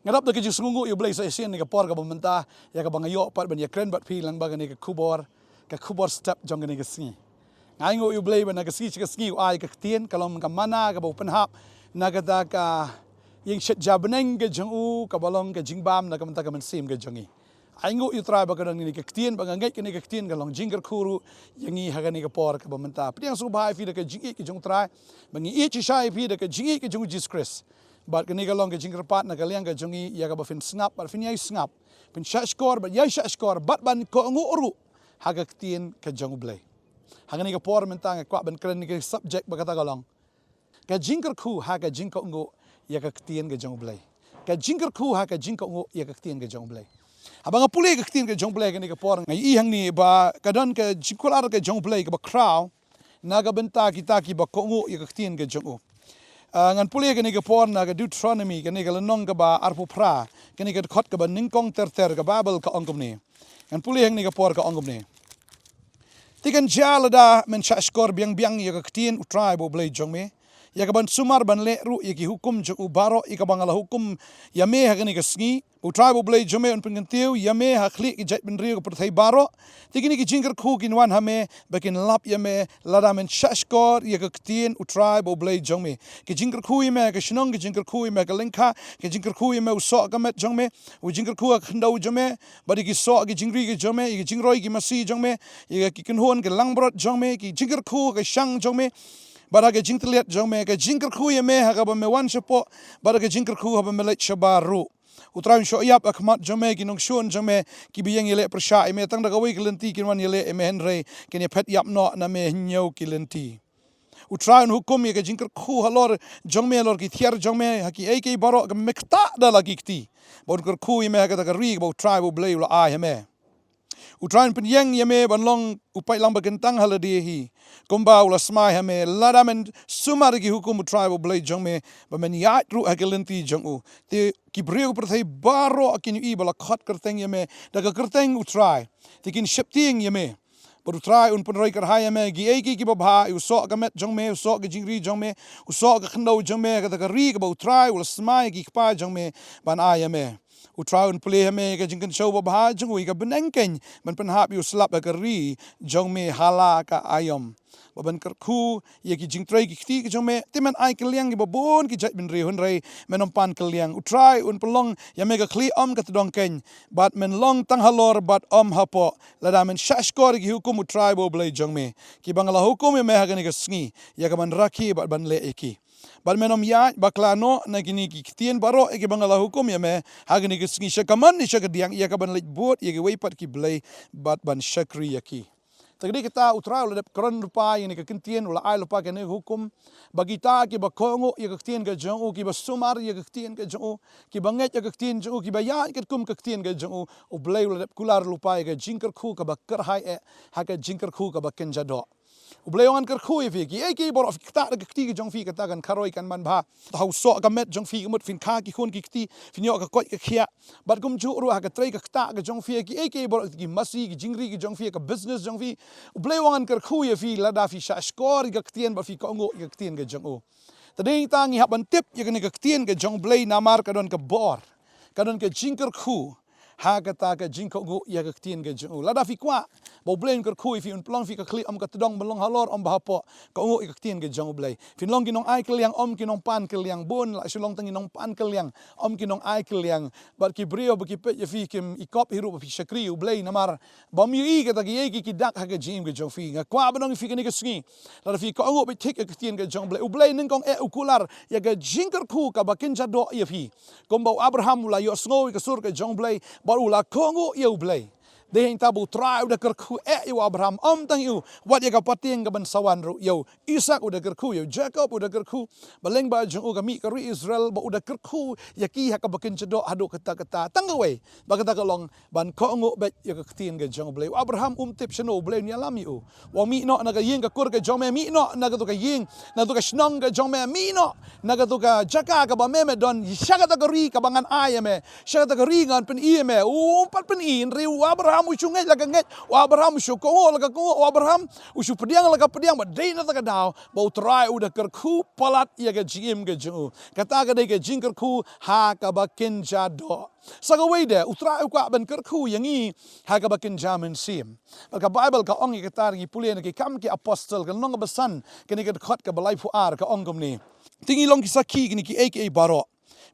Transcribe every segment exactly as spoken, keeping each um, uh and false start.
Nga dap da ka jingsngewnguh ïa U Blei sa shisien ha kane ka por kaba mynta, ïa kaba nga ïoh pat ban ïakren bad phi lyngba kane ka khubor, ka khubor step jong kane ka sngi. Nga ainguh ïa U Blei ba na ka sngi sha ka sngi u ai ka ktien, ka long ka manna kaba u pynhap na kata ka ïing shet ja bneng ka jong u, kaba long ka jingbam na ka bynta ka mynsiem ka jong ngi. Ainguh ïa U Trai ba ka don kane ka ktien, ba nga ngeit kane ka ktien ka long jingkyrkhu ruh ïa ngi ha kane ka por kaba mynta. Pdiang sngewbha ïa phi da ka jingïeit ka jong U Trai, ba ngi ïeit shisha ïa phi da ka jingïeit ka jong U Jisu Khrist. Bad kane ka long ka jingkyrpad na ka liang ka jong ngi, ïa kaba phin sngap bad phin ïai sngap, phin shahshkor bad ïai shahshkor, bad ban kohnguh ruh ha ka ktien ka jong U Blei. Ha kane ka por mynta nga kwah ban kren ïa ka subject ba kata ka long ka jingkyrkhu ha ka jingkohnguh ïa ka ktien ka jong U Blei. Ka jingkyrkhu ha ka jingkohnguh ïa ka ktien ka jong U Blei. Haba nga pule ka ktien ka jong U Blei ha kane ka por, nga ïohi hangne ba ka don ka jingkular ka jong U Blei kaba khraw na ka bynta kita kiba kohnguh ïa ka ktien ka jong u. Ah, ngan pule ha kane ka por na ka Deuteronomy, kane ka lynnong kaba arphew phra, kane ka dkhot kaba nyngkong ter ter, ka Baibl ka ong kumne. Ngan pule ha kane ka por, ka ong kumne: Te kan jia lada men shahshkor biang biang ïa ka ktien U Trai ba U Blei jong me, ïa kaban sumar ban leh ruh ïa ki hukum jong u baroh ïa kaba nga la hukum ïa me ha kane ka sngi, ba U Trai ba U Blei jong me un pynkyntiew ïa me ha khlieh ki jaitbynriew ka pyrthei baroh. Te kine ki jingkyrkhu kin wan ha me, ba kin lap ïa me, lada men shahshkor ïa ka ktien U Trai ba U Blei jong me. Ki jingkyrkhu ïa me ha ka shnong, ki jingkyrkhu ïa me ha ka lyngkha, ki jingkyrkhu ïa me u soh ka met jong me, u jingkyrkhu ha ka khyndew jong me, bad ïa ki soh ki jingri ki jong me, ïa ki jingroi ki masi jong me, ïa ki kynhun ki langbrot jong me, ki jingkyrkhu ha ka shang jong me, bad ha ka jingtylliat jong me, ka jingkyrkhu ïa me ha kaba me wan shapoh, bad ha ka jingkyrkhu haba me leit shabar ruh. U Trai un shoh ïap ha khmat jong me ki nongshun jong me kiba ïeng ïaleh pyrshah ïa me, tang da kawei ka lynti kin wan ïaleh ïa me, hynrei kin ïaphet ïap noh na me hynñiew ki lynti. U Trai un hukum ïa ka jingkyrkhu halor jong me, halor ki tiar jong me, ha kiei kiei baroh kaba me ktah da la ki kti, ba un kyrkhu ïa me ha kata ka ri kaba U Trai ba U Blei u la ai ha me. U Trai un pynïeng ïa me ban long u paidlang ba kyntang ha lade hi, kumba u la smai ha me, lada men sumar ïa ki hukum U Trai ba U Blei jong me, ba men ïaid ruh ha ki lynti jong u. Te ki briew ka pyrthei baroh kin ïohi ba la khot kyrteng ïa me da ka kyrteng U Trai, te kin sheptieng ïa me. Bad U Trai un pynroi kyrhai ïa me kiei kiei kiba bha, ïa u soh ka met jong me, u soh ka jingri jong me, u soh ka khyndew jong me, ha kata ka ri kaba U Trai u la smai ïa ki kpa jong me ban ai ïa me. U Trai un plie ha me ïa ka jingkynshew babha jong u, ïa ka bneng keiñ, ban pynhap ïa u slap ha ka ri jong me ha la ka aïom. Bad ban kyrkhu ïa ki jingtrei ki kti ki jong me, te men ai kylliang kiba bun ki jaitbynriew, hynrei men ym pan kylliang. U Trai un pynlong ïa me ka khlieh ym ka tdong keiñ, bad men long tang halor bad ym hapoh. Lada men shahshkor ïa ki hukum U Trai ba U Blei jong me, kiba nga la hukum ïa me ha kane ka sngi, ïa ka ban rakhe bad ban leh ïa ki. Bad men ym ïaid bakla noh na kine ki ktien baroh ïa kiba nga la hukum ïa me ha kane ka sngi, sha ka mon ne sha ka diang, ïa ka ban leit bud ïa kiwei pat ki blei bad ban shakri ïa ki. Te ka dei kata, U Trai u la dep kren lypa ïa kane ka ktien, u la ai lypa kane ka hukum, ba kita kiba kohnguh ïa ka ktien ka jong u, kiba sumar ïa ka ktien ka jong u, kiba ngeit ïa ka ktien jong u, kiba ïaid katkum ka ktien ka jong u, U Blei u la dep kular lypa ïa ka jingkyrkhu kaba kyrhai eh ha ka jingkyrkhu kaba kynja doh. U Blei u ong, ngan kyrkhu ïa phi, kiei kiei baroh phi ktah da ka kti ka jong phi, kata kan kharoi, kan manbha. Ha u soh ka met jong phi, ka mut phin kha ki khun ki kti, phin ïoh ka koit ka khiah. Bad kumjuh ruh ha ka trei ka ktah ka jong phi, kiei kiei baroh ki masi, ki jingri ki jong phi, ka business jong phi, U Blei u ong, ngan kyrkhu ïa phi lada phi shahshkor ïa ka ktien bad phi kohnguh ïa ka ktien ka jong u. Te dei tang ngi hap ban tip ïa kane ka ktien ka jong U Blei, namar ka don ka bor, ka don ka jingkyrkhu ha kata ka jingkohnguh ïa ka ktien ka jong u. Lada phi kwah ba U Blei un kyrkhu ïa phi, un pynlong ïa phi ka khlieh ym ka tdong, ban long halor ym ba hapoh, kohnguh ïa ka ktien ka jong U Blei. Phin long ki nongai kylliang, ym ki nongpan kylliang. Bun la shu long tang ki nonpan kylliang, ym ki nongai kylliang. Bad ki briew ba ki peit ïa phi kim ikop hi ruh ba phi shakri U Blei, namar bym ïohi kata kiei kiei ki dak ha ka jingim ka jong phi. Nga kwah ban ong ïa phi kane ka sngi, lada phi kohnguh beit thik ïa ka ktien ka jong U Blei, U Blei nyngkong eh u kular ïa ka jingkyrkhu kaba kynja doh ïa phi. Kumba u Abraham u la ïohsngew ïa ka sur ka jong U Blei bad u la kohnguh ïa U Blei. Dei hangta ba U Trai u da kyrkhu eh ïa u Abraham, ym tang ïa u, wat ïa ka pateng kaban sa wan ruh, ïa u Isaak u da kyrkhu, ïa u Jakob u da kyrkhu, ba lyngba jong u ka mih ka ri Israel, ba u da kyrkhu ïa ki ha kaba kynja doh haduh katta katta. Tang kawei, ba kata ka long ban kohnguh beit ïa ka ktien ka jong U Blei. U Abraham um tip shano U Blei un ïalam ïa u. U ong, mih noh na ka ïing ka kur ka jong me, mih noh na kato ka ïing, na kato ka shnong ka jong me, mih noh na kato ka jaka kaba me me don, sha kata ka ri kaba ngan ai ïa me, sha kata ka ri ngan pyni ïa me. Um pat pyni, hynrei u Abraham U shu ngeit la ka ngeit, u Abraham u shu kohnguh la ka kohnguh, u Abraham u shu pdiang la ka pdiang, bad dei na kata ka daw ba U Trai u da kyrkhu palat ïa ka jingim ka jong u. Kata ka dei ka jingkyrkhu ha kaba kynja doh. Sa kawei de, U Trai u kwah ban kyrkhu ïa ngi ha kaba kynja mynsiem. Bad ka Baibl ka ong ïa kata, ngi pule na Ki Kam ki Apostol, ka lynnong kaba san, kane ka dkhot kaba laiphew ar, ka ong kumne: Te ngi long ki sakhi kine kiei kiei baroh,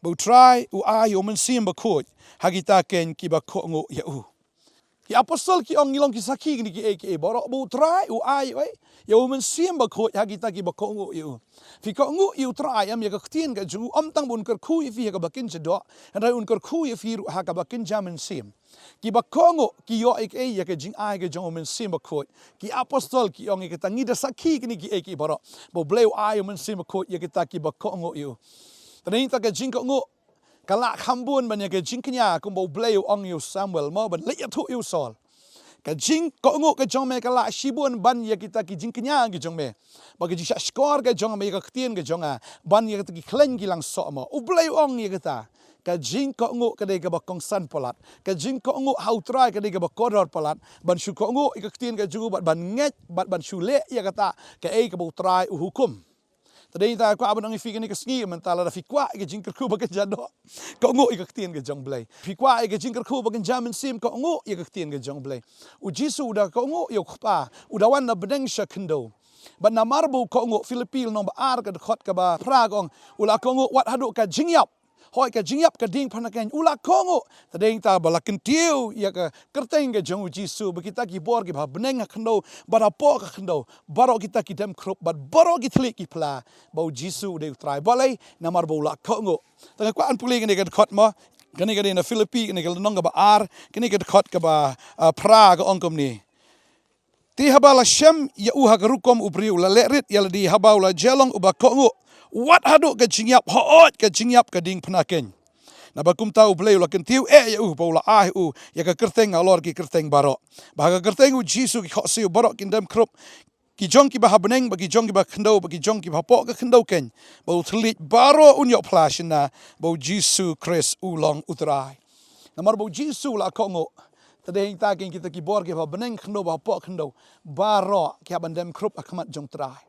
ba U Trai u ai ïa U Mynsiem Bakhuid ha kita kein kiba kohnguh ïa u. Ki apostol ki ong, ngi long ki sakhi kine kiei kiei baroh, ba U Trai u ai ïa u, ïa U Mynsiem Bakhuid ha kita kiba kohnguh ïa u. Phi kohnguh ïa U Trai em, ïa ka ktien ka jong u, ym tang ba un kyrkhu ïa phi ha kaba kynja doh, hynrei un kyrkhu ïa phi ruh ha kaba kynja mynsiem. Kiba kohnguh ki ïoh ïa ka, ïa ka jingai ka jong U Mynsiem Bakhuid. Ki apostol ki ong ïa kata, ngi da sakhi kine kiei kiei baroh, ba U Blei u ai U Mynsiem Bakhuid ïa kita kiba kohnguh ïa u. Te nangta ka jingkohnguh ka lah kham bun ban ïa ka jingkñia, kumba U Blei u ong ïa u Samuel, mo, ban leit ïathuh ïa u Saul. Ka jingkohnguh ka jong me ka lah shibun ban ïa kita ki jingkñia ki jong me, ba ka jingshahshkor ka jong me ïa ka ktien ka jong nga, ban ïa kita ki khleiñ ki langsoh, mo. U Blei u ong ïa kata. Ka jingkohnguh ka dei kaba kongsan palat. Ka jingkohnguh ha U Trai ka dei kaba kordor palat. Ban shu kohnguh ïa ka ktien ka jong u, bad ban ngeit, bad ban shu leh ïa kata kaei kaba U Trai u hukum. Te dei nangta kwah ban ong ïa phi kane ka sngi mynta, lada phi kwah ïa ka jingkyrkhu ba kynja doh, kohnguh ïa ka ktien ka jong U Blei. Phi kwah ïa ka jingkyrkhu ba kynja mynsiem, kohnguh ïa ka ktien ka jong U Blei. U Jisu u da kohnguh ïa u Kpa, u da wan na bneng sha khyndew. Bad namar ba u kohnguh, Philippi lynnong ba ar ka dkhot kaba phra ka ong, u la kohnguh wat haduh ka jingïap. Hooid, ka jingïap ka diengphna keiñ u la kohnguh. Te dei nangta ba la kyntiew ïa ka kyrteng ka jong U Jisu, ba kita ki bor kiba ha bneng ha khyndew bad hapoh ka khyndew, baroh kita ki dem khrup bad baroh ki thylliej ki phla, ba U Jisu u dei U Trai. Balei? Namar ba u la kohnguh. Te nga kwah ban pule kane ka dkhot, mo. Kane ka dei na Philippi, kane ka lynnong kaba ar, kane ka dkhot kaba, ah, phra ka ong kumne: Te haba la shem ïa u ha ka rukom u briew, la leh rit ïa lade haba u la jia long uba kohnguh, wat haduh ka jingïap, hooid, ka jingïap ka diengphna keiñ. Naba kumta U Blei u la kyntiew eh ïa u, ba u la ai u ïa ka kyrteng halor ki kyrteng baroh, ba ha ka kyrteng U Jisu ki khohsiew baroh kin dem khrup, ki jong kiba ha bneng bad ki jong kiba ha khyndew bad ki jong kiba hapoh ka khyndew keiñ, ba u thylliej baroh un ïoh phla shynna ba U Jisu Khrist u long U Trai. Namar ba U Jisu u la kohnguh, te dei nangta keiñ kita ki bor kiba ha bneng khyndew bad hapoh khyndew, baroh ki hap ban dem khrup ha khmat jong U Trai.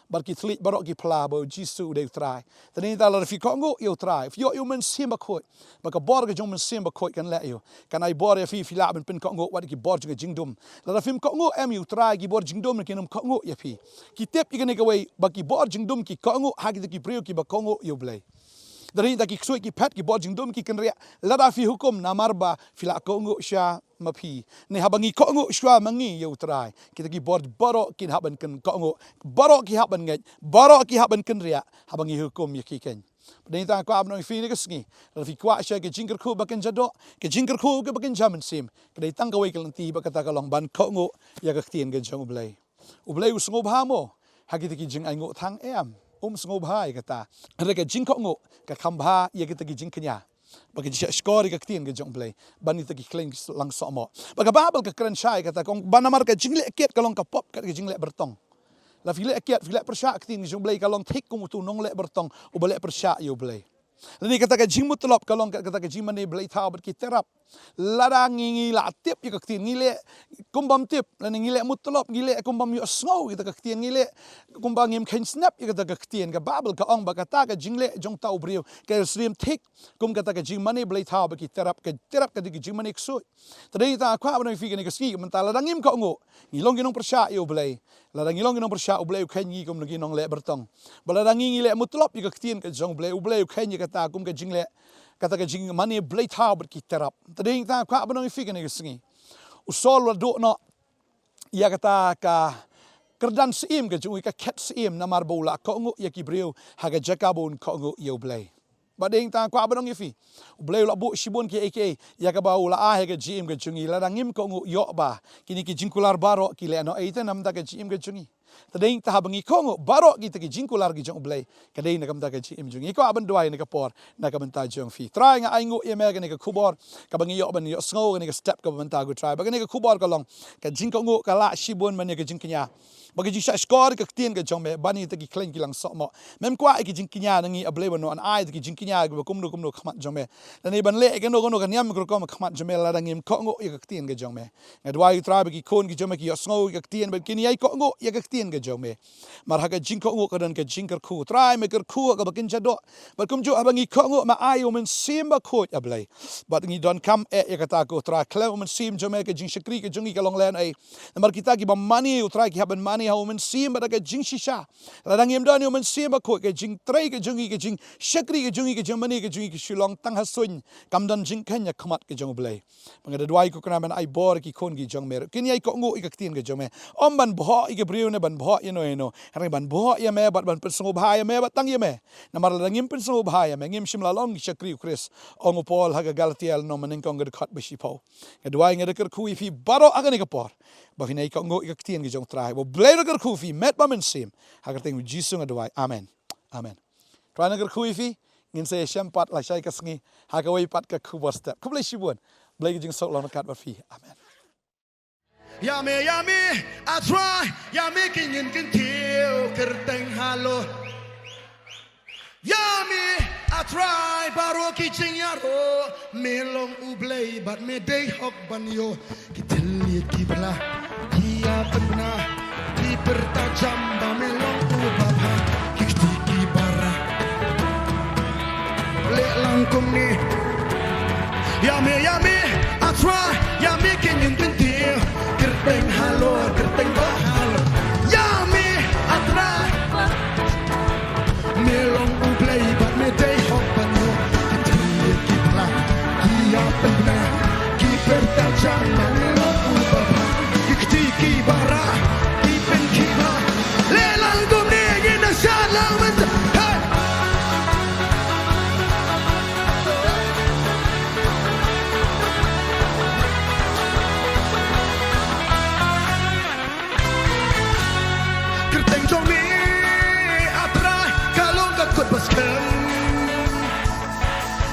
Bad ki thylliej baroh ki phla ba U Jisu u dei U Trai. Te dei nangta lada phi kohnguh ïa U Trai, phi ïoh ïa U Mynsiem Bakhuid, ba ka bor ka jong U Mynsiem Bakhuid kan leh ïa u, kan ai bor ïa phi, phi lah ban pynkohnguh wat ïa ki bor jong ka jingdum. Lada phim kohnguh em ïa U Trai, ki bor jingdum kin ym kohnguh ïa phi. Ki tip ïa kane kawei, ba ki bor jingdum ki kohnguh ha kita ki briew kiba kohnguh ïa U Blei. Te dei nangta ki ksuid ki phet, ki bor jingdum ki kynriah lada phi hukum, namar ba phi la kohnguh sha ma phi. Ne haba ngi kohnguh shuwa ma ngi ïa U Trai, kita ki bor baroh kin hap ban kyn-, kohnguh, baroh ki hap ban ngeit, baroh ki hap ban kynriah haba ngi hukum ïa ki keiñ. Te dei nangta kwah ban ong ïa phi kane ka sngi, lada phi kwah sha ka jingkyrkhu ba kynja doh, ka jingkyrkhu kaba kynja mynsiem, ka dei tang kawei ka lynti, bad kata ka long ban kohnguh ïa ka ktien ka jong U Blei. U Blei u sngewbha mo ha kita ki jingainguh thang? Em, um sngewbha ïa kata. Hynrei ka jingkohnguh ka kham bha ïa kita ki jingkñia, bad ka jingshahshkor ïa ka ktien ka jong U Blei, ban ïa kita ki khleiñ langsoh, mo. Bad ka Baibl ka kren shai kata, ka ong ba namar ka jingleh kiad ka long ka pop kat ka jingleh byrtong. Lada phi leh kiad, phi leh pyrshah ïa ka ktien ka jong U Blei, ka long thik kum utu u nongleh byrtong uba leh pyrshah ïa U Blei. Lane kata ka jingmut tlop ka long kat kata ka jingmane bleithaw bad ki tyarap. Lada ngi, ngi la tip ïa ka ktien, ngi leh kum bym tip, lane ngi leh mut tlop, ngi leh kum bym ïohsngew ïa kata ka ktien, ngi leh kumba ngim kheiñ snep ïa kata ka ktien. Ka Baibl ka ong ba kata ka jingleh jong uta u briew ka syriem thik kum kata ka jingmane bleithaw bad ki tyarap, ka tyarap ka dei ka jingmane ksuid. Te dei nangta kwah ban ong ïa phi kane ka sngi, mynta lada ngim kohnguh, ngi long ki nongpyrshah ïa U Blei. Lada ngi long ki nongpyrshah, U Blei u kheiñ ngi kum ki nongleh byrtong. Bad lada ngi, ngi leh mut tlop ïa ka ktien ka jong U Blei, U Blei u kheiñ ïa kata kum ka jingleh, kata ka jingmane bleithaw bad ki tyarap. Te dei nangta kwah ban ong ïa phi kane ka sngi, u Saul u la duh noh ïa kata ka kyrdan syiem ka jong u, ka khet syiem, namar ba u la kohnguh ïa ki briew ha ka jaka ba un kohnguh ïa U Blei. Bad dei nangta kwah ban ong ïa phi, U Blei u la buh shibun kiei kiei ïa kaba u la ai ha ka jingim ka jong ngi. Lada ngim kohnguh, ïoh ba kine ki jingkular baroh ki leh noh ei te namar ka jingim ka jong ngi. Te dei tang haba ngi kohnguh baroh kita ki jingkular ki jong U Blei, ka dei na ka bynta ka jingim jong ngi. Ngi kwah ban duwai na ka por na ka bynta jong phi. Trai, nga ainguh ïa me kane ka khubor kaba ngi ïoh ban ïohsngew, kane ka step kaba mynta, ko Trai, ba kane ka khubor ka long ka jingkohnguh, ka lah shibun ban ïa ka jingkñia, ba ka jingshahshkor ïa ka ktien ka jong me ban ïa kita ki khlaiñ ki langsohmoh. Mem kwah ïa ka jingkñia na ngi, A Blei, ban wan ai ïa ka jingkñia kaba kumno kumno ha khmat jong me, lane ban leh ïa kano kano ka niam ka rukom ha khmat jong me lada ngim kohnguh ïa ka ktien ka jong me. Nga duwai, ko Trai, ba ki khun ki jong me ki ïohsngew ïa ka ktien, ba kin ïai kohnguh ïa ka ktien ka jong me. Namar ha ka jingkohnguh ka don ka jingkyrkhu. Trai, me kyrkhu ha kaba kin jadoh. Bad kumjuh haba ngi kohnguh, me ai U Mynsiem Bakhuid, A Blei, bad ngi donkam eh ïa kata, ko Trai. Khlem U Mynsiem jong me, ka jingshakri ka jong ngi ka long lehnohei. Namar kita kiba mane, ko Trai, ki hap ban mane ha U Mynsiem bad ha ka jingshisha. Lada ngim don ïa U Mynsiem Bakhuid, ka jingtrei ka jong ngi, ka jingshakri ka jong ngi, ka jingmane ka jong ngi, ka shu long tang ha suiñ, kam don jingkheiñ ha khmat ka jong U Blei. Ba nga da duwai, ko Kynrad, ban ai bor ïa ki khun ki jong me ruh, kin ïai kohnguh ïa ka ktien ka jong me. Ym ban bhoh ïa ki briew ne ban bhoh ïano ïano, hynrei ban bhoh ïa me bad ban pynsngewbha ïa me bad tang ïa me. Namar lada ngim pynsngewbha ïa me, ngim shym la long ki shakri U Khrist. Ong u Paul ha ka Galatia lynnong ba nyngkong, ka dkhot ba shiphew. Nga duwai, nga da kyrkhu ïa phi baroh ha kane ka por, ba phin ïai kohnguh ïa ka ktien ka jong U Trai. Ba U Blei un da kyrkhu ïa phi met bad mynsiem. Ha ka kyrteng U Jisu nga duwai. Amen. Amen. Trai un da kyrkhu ïa phi. Ngin sa ïashem pat lashai ka sngi ha kawei pat ka khubor step. Khublei shibun. Blei ka jingsuk long ryngkat bad phi. Amen. Ïa me, ïa me, A Trai, ïa me ki ngin kyntiew kyrteng halor. Ïa me, A Trai, baroh ki jingïaroh, me long U Blei bad me dei hok ban ïoh ki thylliej ki bla, ki ïa pynah, ki pyrta jam ba me long U Babha ki kti ki bara. Leh lang kumne. Ïa me, ïa me, A Trai, ïa me ki ngin kyntiew kyrteng halor, kyrteng ba halor. Ïa me, A Trai, me long U Blei bad me dei hok ban ïoh ki thylliej ki bla, ki ïa pynah, ki pyrta jam ba me long U Babha ki kti ki bara, ki pynkhih bha. Leh lang kumne, ngin ïa shad lang mynta. Hey! Kyrteng jong me, A Trai, ka long ka kut ba skhem.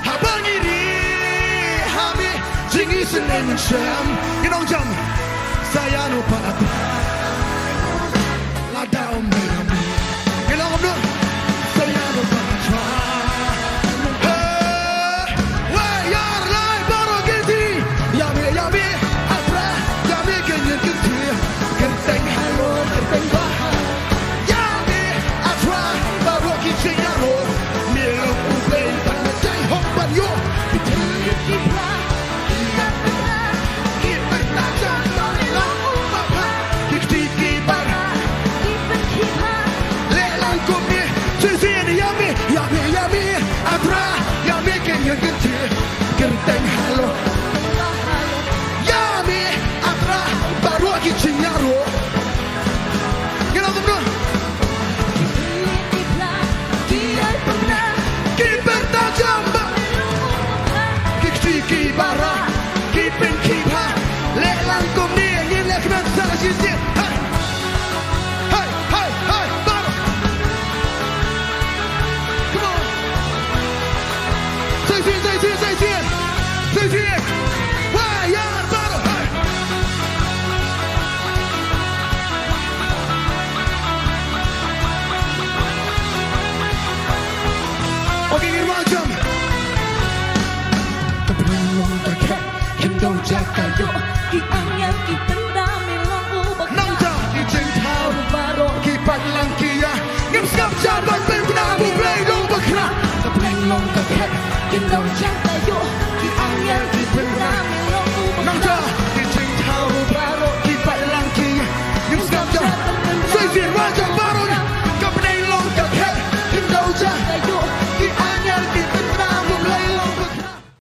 Haba ngi rieh ha me, jingisynei mynsiem. Ngin ong jam. Sa ïano pat, A Trai, lada ym dei ïa me. Ngin ong kumno? Sa ïano pat, A Trai. Hey! Wei, ïar lai baroh ki kti. Ïa me, ïa me, A Trai, ïa me ki ngin kyntiew kyrteng halor, kyrteng ba halor. Ïa me, A Trai, baroh ki jingïaroh, me long U Blei bad me dei hok ban ïoh ki thylliej ki bla, ki ïa pynah, ki pynta jam ba me long U Babha ki kti ki bara, ki pynkhih bha. Leh lang kumne, shisien, ïa me, ïa me, ïa me, A Trai, ïa me ki ngin kyntiew kyrteng halor. Ïa me, A Trai, baroh ki jingïaroh. Ngin ong kumno? Ki pynta jam ba, ki kti ki bara, ki pynkhih bha. Leh lang kumne, ngin leh kmen sa shisien. Hey! Hey, hey, hey, baroh. Come on. Sa shisien, sa shisien, sa shisien. Sa shisien. Wei, ïar baroh. Hey. Okay, ngin wan jam. Ka pynlong ka khet, kin dong jaka ïoh, ki angel ki